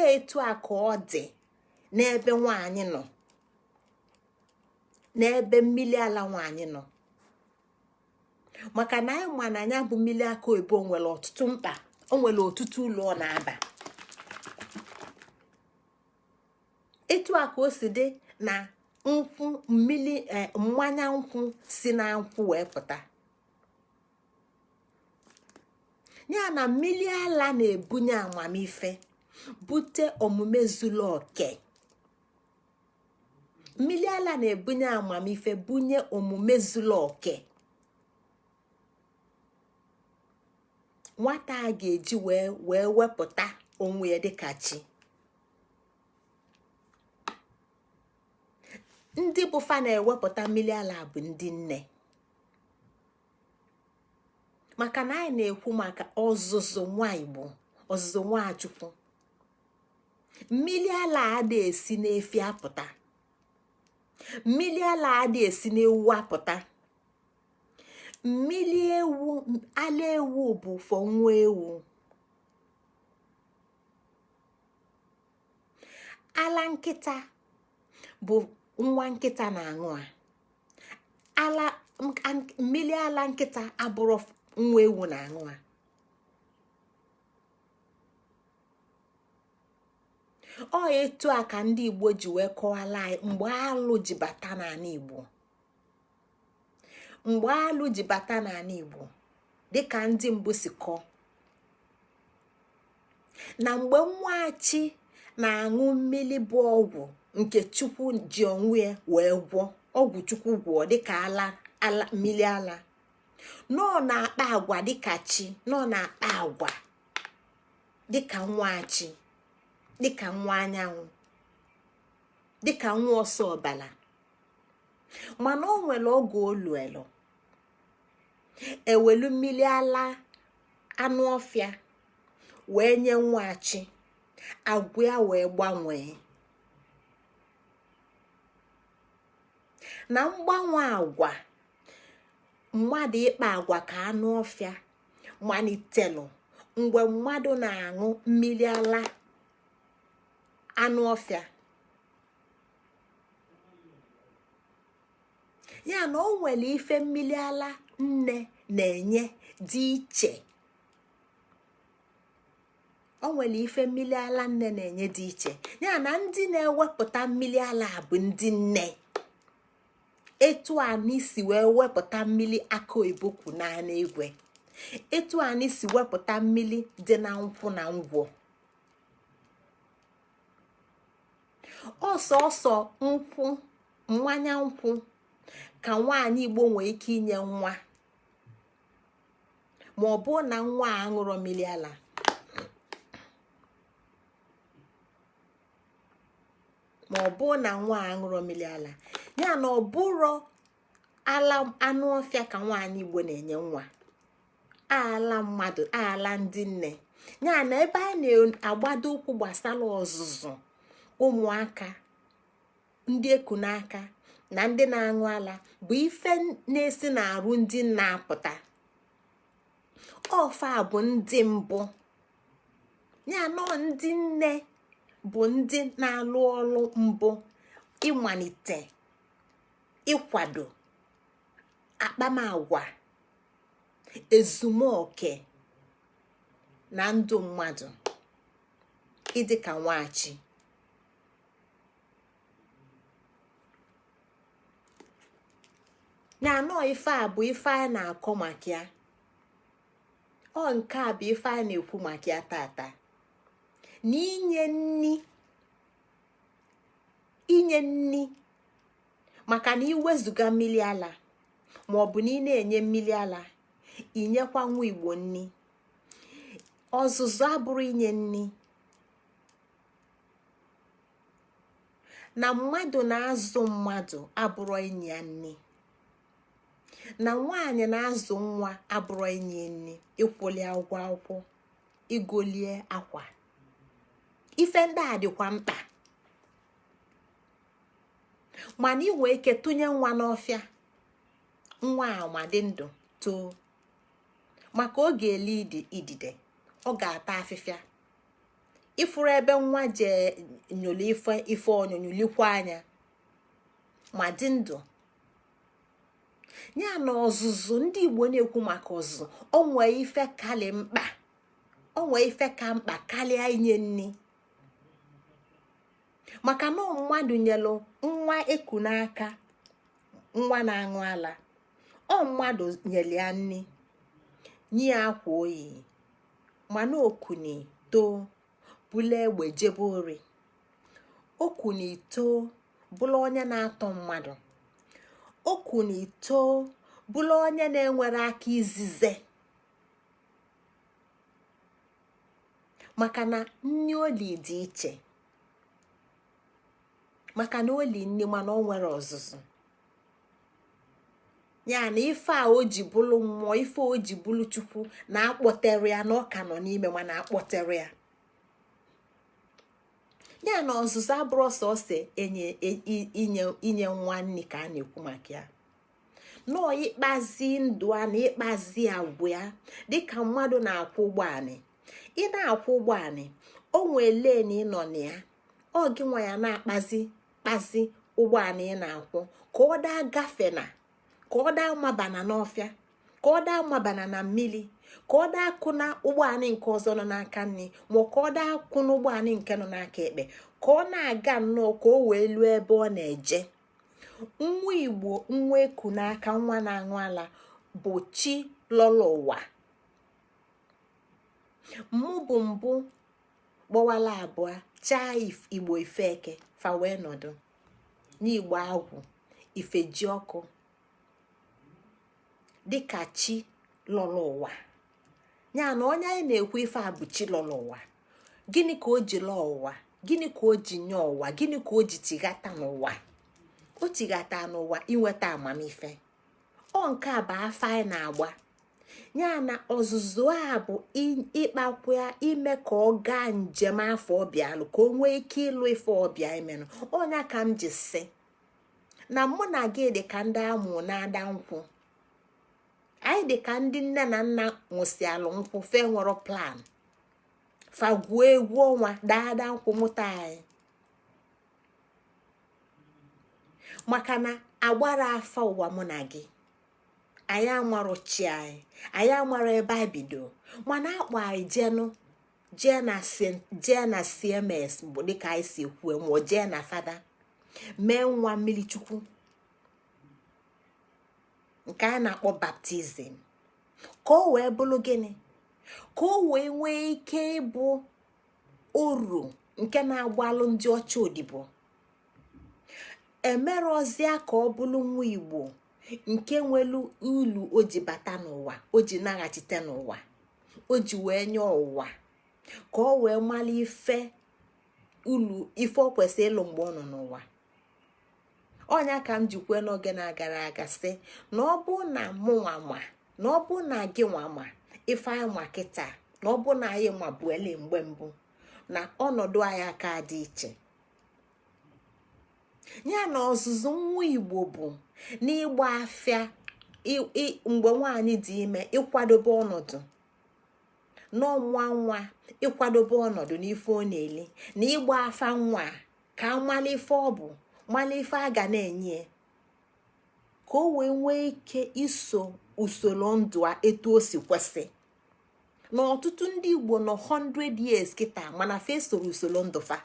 Speaker 1: Etu a ka ọ dị n'ebe nwaanyị nọ, n'ebe mmili ala nwaanyị nọ, maka na anyị ma na ya bụ mmili aka oyibo nwere ọtụtụ mkpa, o nwere ọtụtụ ụlọ ọ na-aba. Etu a ka o si dị na nkwụ, mmili mmanya nkwụ si na nkwụ wee pụta. Ya na mmili ala na-ebunye amamife, bute omume zuru oke. Mmili ala na-ebunye amamife, bunye omume zuru oke. Nwata a ga-eji wee wepụta onwe ya dịka chi. Ndị bụ fa na-ewepụta mmiri ala bụ ndị nne, maka na anyị na-ekwu maka ọzụzụ nwa Igbo, ọzụzụ Nwachukwu. Mmiri ala ada esi n'efi apụta, mmiri ala ada esi n'ewu apụta. Mmiri ewu, ala ewu bụ for nwa ewu. Ala nkịta bụ nwa nkịta na-aṅụ a. Ala mmiri ala nkịta abụrụ nwa ewu na-aṅụ a. Ọ etu a ka ndị Igbo ji wee kọwala anyị mgbe alụ ji bata n'ala Igbo, mgbe alụ ji bata n'ala Igbo, dịka ndị mbụ si kọọ, na mgbe nwachi na-aṅụ mmiri bụ ọgwụ nke Chukwu ji onwe ya wee gwọọ, ọgwụ Chukwu gwọọ dịka ala ala mmiri ala, nọ na-akpa agwa dịka chi, nọ na-akpa agwa dịka nwachi, dịka nwa anyanwụ, dịka nwa ọsọ ọbala. Mana o nwere oge oluelu ewelu mmiri ala anụ ọfịa wee nye nwachi, agwa ya wee gbanwee. Na mgbanwe agwa mmadụ, ịkpa agwa ka anụ ọfịa, malitelụ mgbe mmadụ na-aṅụ mmiri ala anụ ọfịa. Ya na o nwere ife mmiri ala nne na-enye dị iche, o nwere ife mmiri ala nne na-enye dị iche. Ya na ndị na-ewepụta mmiri ala bụ ndị nne. Etu anyị si wee wepụta mmiri aka oyibo kwu n'anụ igwe, etu anyị si wepụta mmiri dị na nkwụ na ngwọ, ọsọsọ nkwụ, mmanya nkwụ ka nwaanyị Igbo nwee ike inye nwa, ma ọ bụ na nwa a aṅụrọ mmiri ala. Ma ọ bụ na nwa a aṅụrọ mmiri ala, ya na ọ bụrụ ala anụ ọfịa ka nwaanyị Igbo na-enye nwa, ala mmadụ, ala ndị nne. Ya na ebe a na-agbado ụkwụ gbasara ọzụzụ ụmụaka ndị eku n'aka na ndị na-aṅụ ala bụ ife na-esi n'arụ ndị na-apụta ọfa bụ ndị mbụ. Ya nọ ndị nne bụ ndị na-alụ ọlụ mbụ ịmalite ịkwado akpamagwa, ezumoke na ndụ mmadụ ịdị ka nwachi. Na anọ ife a bụ ife anyị na-akọ maka ya. Ọ nke a bụ ife anyị na-ekwu maka ya tata, na inye nni, inye nni, maka na iwezuga mmiri ala, ma ọ bụ na ị na-enye mmiri ala, inyekwa nwa Igbo nni. Ọzụzụ abụrụ inye nni, na mmadụ na-azụ mmadụ abụrụ inye ya nni, na nwaanyị na-azụ nwa abụrụ inye nni, ịkwụli ụgwọ akwụkwọ, igolie akwa. Ife ndị a dịkwa mkpa, mana ị nwee ike tụnye nwa n'ọfịa, nwa a ma dị ndụ too, maka ọ ga-eli idide, ọ ga-ata afịfịa. Ifuru ebe nwa jee nyụlụ ife ife onyonyo likwa anya ma dị ndụ. Ya na ọzụzụ ndị Igbo na-ekwu maka ọzụzụ, o nwee ife kali mkpa, o nwee ife ka mkpa karịa inye nni, maka na mmadụ nyelụ nwa eku n'aka, nwa na-aṅụ ala, ọ mmadụ nyere ya nni, nye ya akwa oyi, mana okuni too bụla egbe jebe ori, okuni too bụla onye na-atọ mmadụ, okuni too bụla onye na-enwere aka izize, maka na nni oli dị iche, Maka na oli nne, mana ọ nwere ọzụzụ ya na ife a o ji bụlụ mmụọ, ife o ji bụlụ Chukwu na-akpọtere ya, na ọ ka nọ n'ime, mana akpọtere ya. Ya na ọzụzụ abụrụ sọsọ enye inye nwa nri ka a na-ekwu maka ya, nọọ ịkpazi ndụ a na ịkpazi agwa ya. Dịka mmadụ na-akwụ ụgbọanị, ị na-akwụ ụgbọanị, o nwee lane ị nọ na ya, ọ gị nwa ya na-akpazi kpazi ụgbọanị ị na-akwụ ka ọ daa gafe, na ka ọ daa mabana n'ọfịa, ka ọ daa mabana na mmiri, ka ọ daa kụ na ụgbọanị nke ọzọ nọ n'aka nri, ma ka ọ daa kụ n'ụgbọanị nke nọ n'aka ekpe, ka ọ na-aga nnọọ, ka o wee luo ebe ọ na-eje. Nwa Igbo, nwa eku n'aka, nwa na-aṅụ ala bụ chi lọrọ ụwa. Mụ bụ mbụ gbọwala abụọ chaa Igbo ifeke fa wee nọdụ n'Igbo agwụ ife ji ọkụ dịka chi lọrọ ụwa. Ya na onye anyị na-ekwu ife a bụ chi lọrọ ụwa. Gịnị ka o ji lọọ ụwa? Gịnị ka o ji nye ụwa? Gịnị ka o ji chighata n'ụwa? O chighata n'ụwa inweta amamife. Ọ nke a bụ afa anyị na-agba. Ya na ọzụzụ a bụ ịkpakwa ime ka ọ gaa njem afọ ọbịalụ, ka o nwee ike ịlụ ife ọbịa imenụ. Ọnya ka m ji sị na mụ na gị dị ka ndị amụ na-ada nkwụ. Anyị dị ka ndị nne na nna nwụsịalụ nkwụ, fe nwere plan, fagwuo egwu ọnwa, daada nkwụ mụta anyị, maka na agbara afa ụwa mụ na gị. Anyị amarọ chi anyị, anyị amara ebe anyị bido, mana akpọ anyị jenụ jee na CMS bụ dịka anyị si ekwu, ma jee na fada mee nwa mmiri Chukwu nke a na-akpọ baptism, ka o wee bụrụ gịnị? Ka o wee nwee ike ịbụ oru nke na-agbalụ ndị ọcha odibo. Emerọzịa ka ọ bụrụ nwa Igbo nke nwelu ulu o ji bata n'ụwa, o ji naghachite n'ụwa, o ji wee nye ụwa, ka ọ wee mara ife ulu ife ọ kwesịrị ịlụ mgbe ọ nọ n'ụwa. Ọnya ka m ji kwue n'oge na-agara aga sị na ọ bụ na mụ nwa ma, na ọ bụ na gị nwa ma ife anyị ma kịta, na ọ bụ na anyị ma buele mgbe mbụ, na ọnọdụ anyị aka dị iche. Ya na ọzụzụ nwa Igbo bụ n'ịgba afịa mgbe nwaanyị dị ime, ịkwadobe ọnọdụ n'ọnwa nwa, ịkwadobe ọnọdụ n'ife ọ na-eli, na ịgba afa nwa ka amala ife ọ bụ, mala ife a ga na-enye, ka o wee nwee ike iso usoro ndụ a etu o si kwesị. Na ọtụtụ ndị Igbo nọ 100 years kịta, mana fa esoro usoro ndụ fa.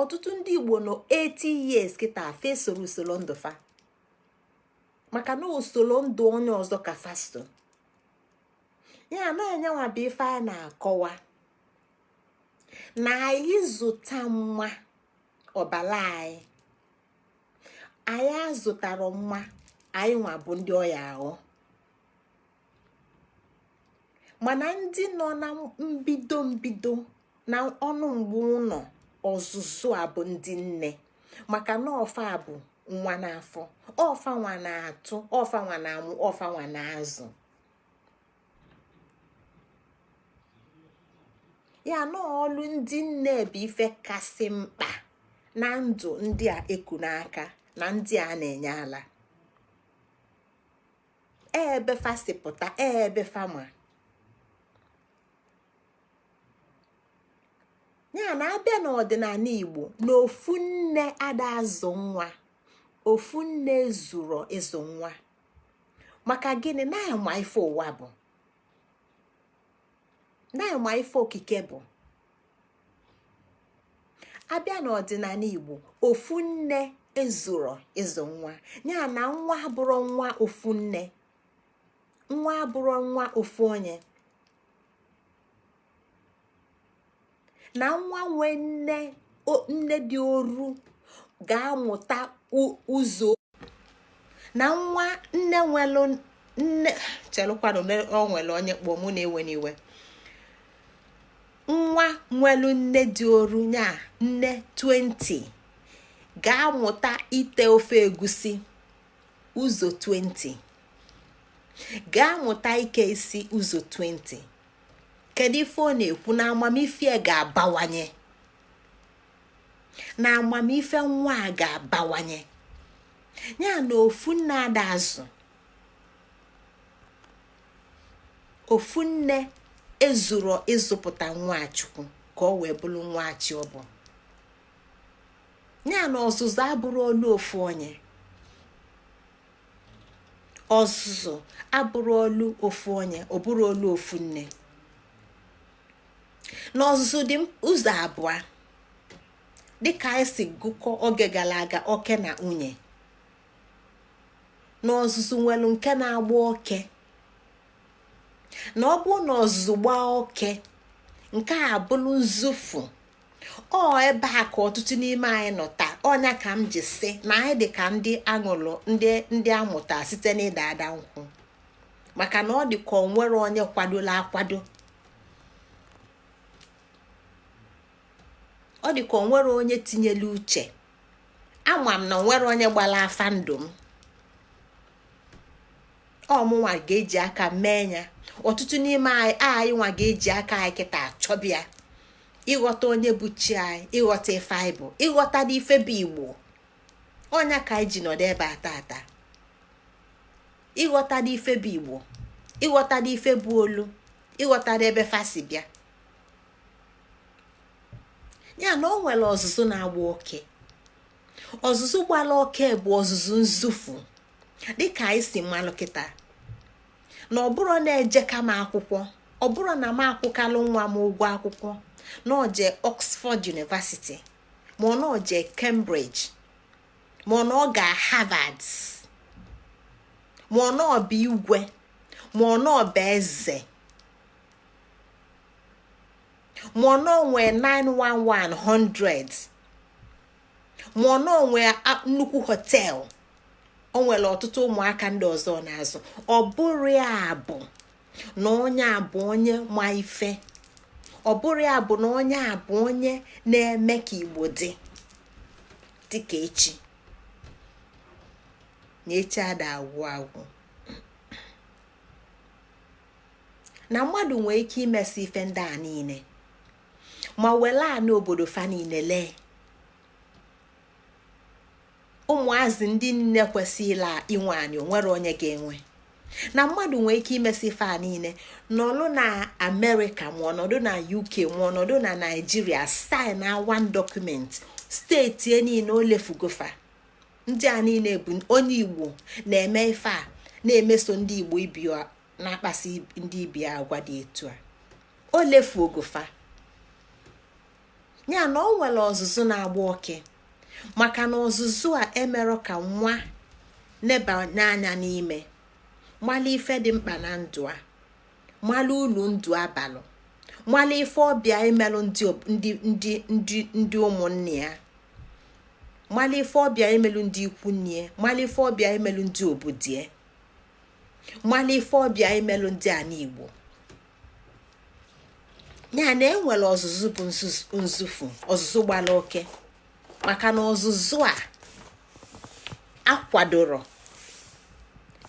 Speaker 1: Ọtụtụ ndị Igbo nọ 80 years kịta, fa esoro usoro ndụ fa, maka na usoro ndụ onye ọzọ ka fa so. Ya na anyanwa bụ ife a na-akọwa na anyị zụta mma ọbala anyị, anyị azụtara mma anyị nwa bụ ndị ọya ahụ. Mana ndị nọ na mbido mbido na ọnụ mgbe ụlọ ọzụzụ a bụ ndị nne, maka na ọfa bụ nwa n'afọ, ọfa nwa na-atụ, ọfa nwa na-amụ, ọfa nwa na-azụ. Ya na ọlụ ndị nne bụ ife kasị mkpa na ndụ ndị a eku n'aka na ndị a na-enye ala. Ebe fa si pụta, ebe fa ma. Ya na abịa n'ọdịnala Igbo, na ofu nne ada azụ nwa, ofu nne zuru ịzụ nwa. Maka gịnị? Na-ama ife ụwa bụ, na-ama ife okike bụ. Abịa n'ọdịnala Igbo, ofu nne ezuro ịzụ nwa. Ya na nwa abụrụ nwa ofu nne, nwa abụrụ nwa ofu onye. Na nwa nwe nne, nne dị oru ga-amụta ụzọ. Na nwa nne nwelu nne, chelụkwanụ, o nwere onye kpọọ mụ na-ewe n'iwe. Nwa nwelu nne dị oru, nya nne 20, ga-amụta ite ofe egusi ụzọ 20, ga-amụta ike isi ụzọ 20. Kedu ife ọ na-ekwu? Na amamife ga-abawanye, na amamife nwa a ga-abawanye. Ya na ofu nne ada azụ, ofu nne ezuro ịzụpụta nwa Chukwu ka ọ wee bụrụ nwa chi ọ bụ. Ya na ọzụzụ abụrụ olu ofu onye, ọzụzụ abụrụ olu ofu onye, ọ bụrụ olu ofu nne. Na ọzụzụ dị ụzọ abụọ, dịka anyị si gụkọ oge gara aga, oke na nwunye. Na ọzụzụ nwere nke na-agba oke, na ọ bụrụ na ọzụzụ gbaa oke, nke a bụrụ nzufu. Ọ ebe a ka ọtụtụ n'ime anyị nọ taa. Ọnya ka m ji sị na anyị dị ka ndị aṅụlụ, ndị amụta site n'ịda ada nkwụ, maka na ọ dị ka ọ nwere onye kwadola akwado, ọ dị ka ọ nwere onye tinyela uche. Ama m na onwere onye gbara afa ndụ m, ọ mụnwa ga-eji aka mee ya. Ọtụtụ n'ime anyị nwa ga-eji aka anyị kịta achọbịa ịghọta onye bụ chi anyị, ịghọta ife anyị bụ, ịghọta n'ife bụ Igbo. Ọnya ka anyị ji nọdụ ebe a tata, ịghọta n'ife bụ Igbo, ịghọta n'ife bụ olu, ịghọta n'ebe fa si bịa. Ya na o nwere ọzụzụ na-agba oke. Ọzụzụ gbara oke bụ ọzụzụ nzufu, dịka anyị si malụ kịta, na ọ bụrụ na-eje kama akwụkwọ, ọ bụrụ na m akwụkalụ nwa m ụgwọ akwụkwọ na o je Oxford University, ma ọ na o je Cambridge, ma ọ na ọ ga Harvard, ma ọ na ọ bụ igwe, ma ọ na ọ bụ eze, ma ọ na o nwee 911 100, ma ọ na o nwee nnukwu hotel, o nwere ọtụtụ ụmụaka ndị ọzọ na-azụ, ọ bụrụ ya bụ na onye a bụ onye ma ife, ọ bụrụ ya bụ na onye a bụ onye na-eme ka Igbo dị dịka echi na echi ada agwụ agwụ, na mmadụ nwee ike imesi ife ndị a niile ma were anị obodo fa niile lee ụmụazị ndị niile kwesịrị inwe anị, onwere onye ga-enwe. Na mmadụ nwee ike imesi ife a niile, nọlụ na Amerịka, ma ọnọdụ na UK, ma ọnọdụ na Naijiria, sign na one document, steeti niile o lefugofa. Ndị a niile bụ onye Igbo na-eme ife a, na-emeso ndị Igbo ibi na-akpasi ndị ibi agwa dị etu a, o lefuogofa. Ya na o nwere ọzụzụ na-agba oke, maka na ọzụzụ a emerọ ka nwa nebanye anya n'ime, mala ife dị mkpa na ndụ a, mala ulu ndụ abalụ, mala ife ọbịa imelụ ndị ụmụnne ya, mala ife ọbịa imelụ ndị ikwu nne ya, mala ife ọbịa imelụ ndị obodo ya, mala ife ọbịa imelụ ndị ana Igbo. Ya na enwere ọzụzụ bụ nzufu, ọzụzụ gbara oke, maka na ọzụzụ a akwadoro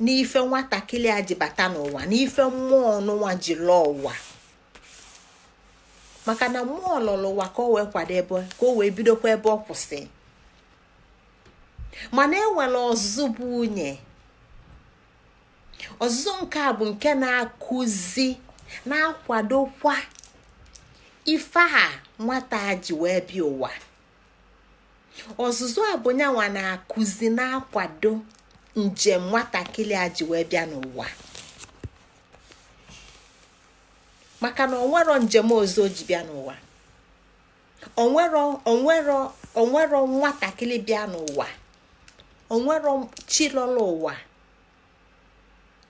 Speaker 1: n'ife nwatakịrị a ji bata n'ụwa, n'ife mmụọ n'ụwa ji lụọ ụwa, maka na mmụọ lọrọ ụwa ka o wee kwado ebe ka o wee bidokwa ebe ọ kwụsị. Mana enwere ọzụzụ bụ nwunye. Ọzụzụ nke a bụ nke na-akụzi, na-akwadokwa ife a nwata ji wee bịa ụwa. Ọzụzụ a bụ nyanwa na-akụzi, na-akwado njem nwatakịrị a ji wee bịa n'ụwa, maka na onwero njem ọzọ o ji bịa n'ụwa. Onwero nwatakịrị bịa n'ụwa, onwero chi lọrọ ụwa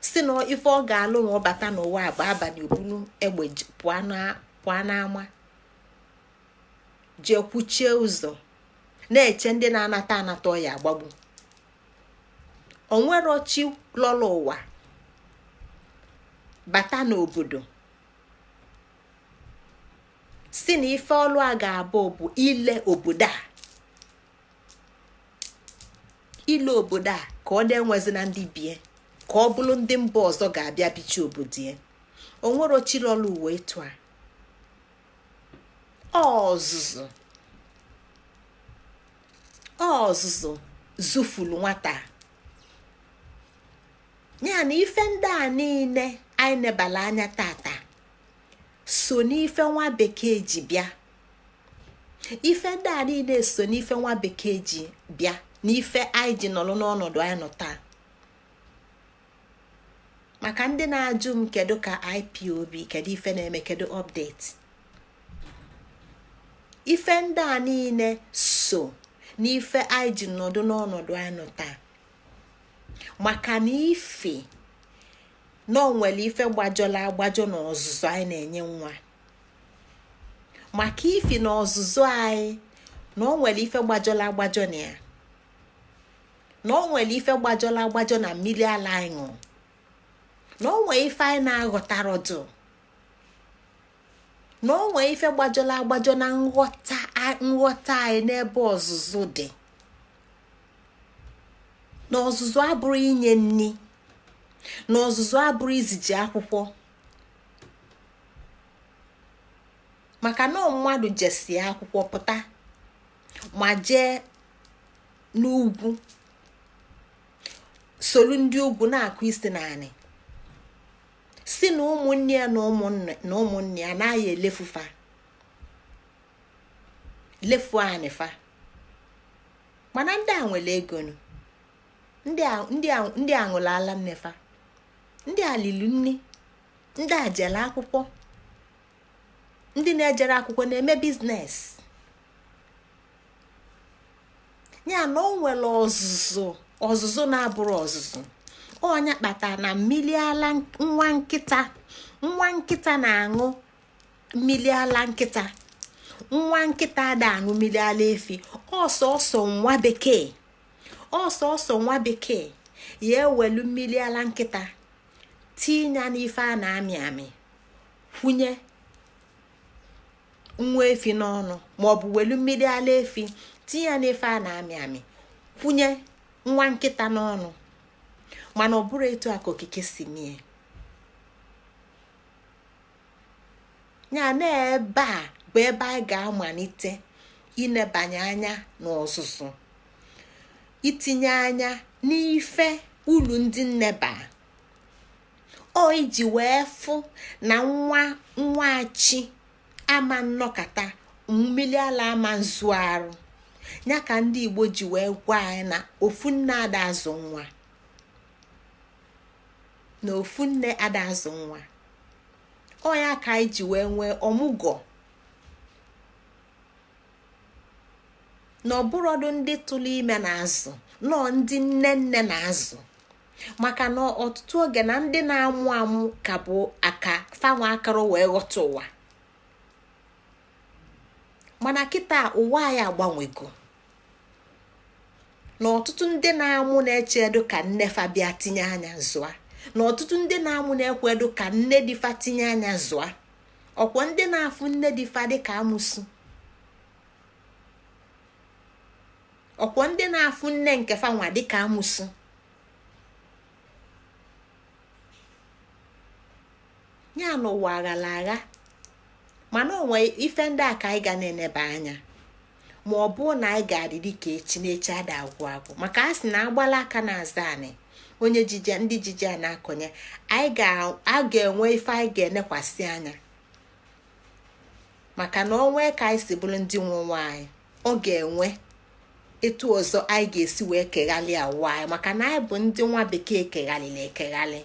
Speaker 1: si na ife ọ ga-alụ ma ọ bata n'ụwa bụ abalị obulu egbe pụọ n'ama jee kwuchie ụzọ na-eche ndị na-anata anata ọya agbagbu. Onwero chi lọrọ ụwa bata n'obodo Si na ife ọlụ a ga-abụ bụ ile obodo a, ile obodo a ka ọ na-enwezi na ndị bie, ka ọ bụrụ ndị mba ọzọ ga-abịa bichi obodo ya. Onwero chilọlụ uwe etu a. Ọzụzụ, ọzụzụ zufulu nwata ya. Na ife ndị a niile anyị nebala anya tata so n'ife nwa bekee ji bịa. Ife ndị a niile so n'ife nwa bekee ji bịa, n'ife anyị ji nọrọ n'ọnọdụ anyị nọ taa. Maka ndị na-ajụ m, kedu ka IPOB, kedu ife na-eme, kedu update, ife ndị a niile so n'ife anyị ji nọdụ n'ọnọdụ anyị nọ taa. Maka na ife na o nwere ife gbajọla agbajọ na ọzụzụ anyị na-enye nwa, maka ifi na ọzụzụ anyị na o nwere ife gbajọla agbajọ na ya, na o nwere ife gbajọla agbajọ na mmiri ala anyị ṅụrụ, na o nwee ife anyị na-aghọtarọdụ, na o nwee ife gbajọla agbajọ na nghọta nghọta anyị n'ebe ọzụzụ dị. Na ọzụzụ abụrụ inye nni, na ọzụzụ abụrụ iziji akwụkwọ. Maka na mmadụ jesie akwụkwọ pụta ma jee n'ugwu solu ndị ugwu na-akụ isi naanị, si na ụmụnne ya na ụmụnne ya anaghị elefufa lefu anịfa. Mana ndị a nwere ego, ndị a ṅụrụ ala nnefa, ndị a lili nne, ndị a jere akwụkwọ, ndị na-ejere akwụkwọ na-eme business. Ya na o nwere ọzụzụ, ọzụzụ na-abụrụ ọzụzụ. Ọnya kpatara na mmiri ala nwa nkịta, nwa nkịta na-aṅụ mmiri ala nkịta, nwa nkịta ada aṅụ mmiri ala efi. Ọsọsọ nwa bekee, ọsọsọ nwa bekee ya ewelu mmiri ala nkịta tinye n'ife a na-amị amị, kwunye nwa efi n'ọnụ, maọbụ welu mmiri ala efi tinye ya n'ife a na-amị amị, kwunye nwa nkịta n'ọnụ. Mana ọ bụrụ etu a ka okike si mie ya. Na ebe a bụ ebe anyị ga-amalite inebanye anya n'ọzụzụ, itinye anya n'ife ulu ndị nneba o iji wee fụ na nwa nwa chi ama nnọkata mmiri ala ama nzu arụ ya. Ka ndị Igbo ji wee gwa anyị na ofu nne ada azụ nwa, na ofu nne ada azụ nwa. Ọ ya ka anyị ji wee nwee ọmụgwọ na ọbụrọdụ ndị tụrụ ime na-azụ, nọọ ndị nne nne na-azụ. Maka na ọtụtụ oge na ndị na-amụ amụ ka bụ aka fanwa akara wee ghọta ụwa. Mana kịta ụwa anyị agbanwego, na ọtụtụ ndị na-amụ na-eche edu ka nne fa bịa tinye anya zụa, na ọtụtụ ndị na-amụ na-ekwe edu ka nne dịfa tinye anya zụa. Ọkwa ndị na-afụ nne dịfa dịka amụsụ, ọkwa ndị na-afụ nne nke fa nwa dịka amụsụ. Ya na ụwa aghara agha. Mana onwe ife ndị a ka anyị ga na-eneba anya, ma ọ bụ na anyị ga-adị dịka echi na echi ada agwụ agwụ. Maka a sị na agbala aka na-aza anị onye jije ndị jije a na-akọnye anyị a ga-enwe ife anyị ga-enekwasị anya. Maka na onwe ka anyị si bụrụ ndị nwe onwe anyị, ọ ga-enwe etu ọzọ anyị ga-esi wee keghalị ụwa anyị, maka na anyị bụ ndị nwa bekee keghalịrị ekeghalị.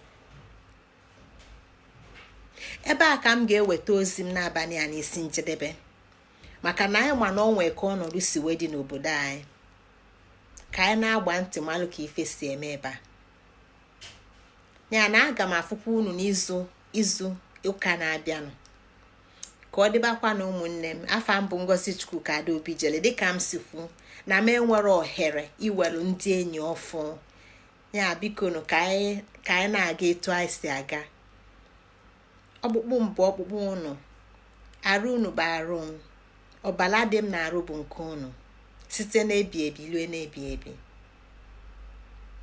Speaker 1: Ebe a ka m ga-eweta ozi m n'abalị a n'isi njedebe, maka na anyị ma na onwe ka ọnọdụ si wee dị n'obodo anyị. Ka anyị na-agba ntị malụ ka ife si eme ebe a. Ya na aga m afụkwa unu n'izu izu ụka na-abịanụ. Ka ọ dịbakwa na ụmụnne m, afa mbụ Ngozi Chukwuka Adaobi jele. Dịka m si kwu na m enwere ohere iwelu ndị enyi ọfụ ya, bikonu ka anyị na-aga etu anyị si aga. Ọkpụkpụ mbụ ọkpụkpụ unu. Arụ unu bụ arụ m, ọbala dị m na-arụ bụ nke unu, site n'ebi ebi lue n'ebi ebi.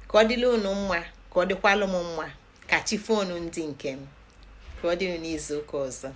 Speaker 1: Ka ọ dịla unu mma, ka ọ dịkwalụ m mma. Ka chi foonu, ndị nke m. Ka ọ dịrị n'izu ụka ọzọ.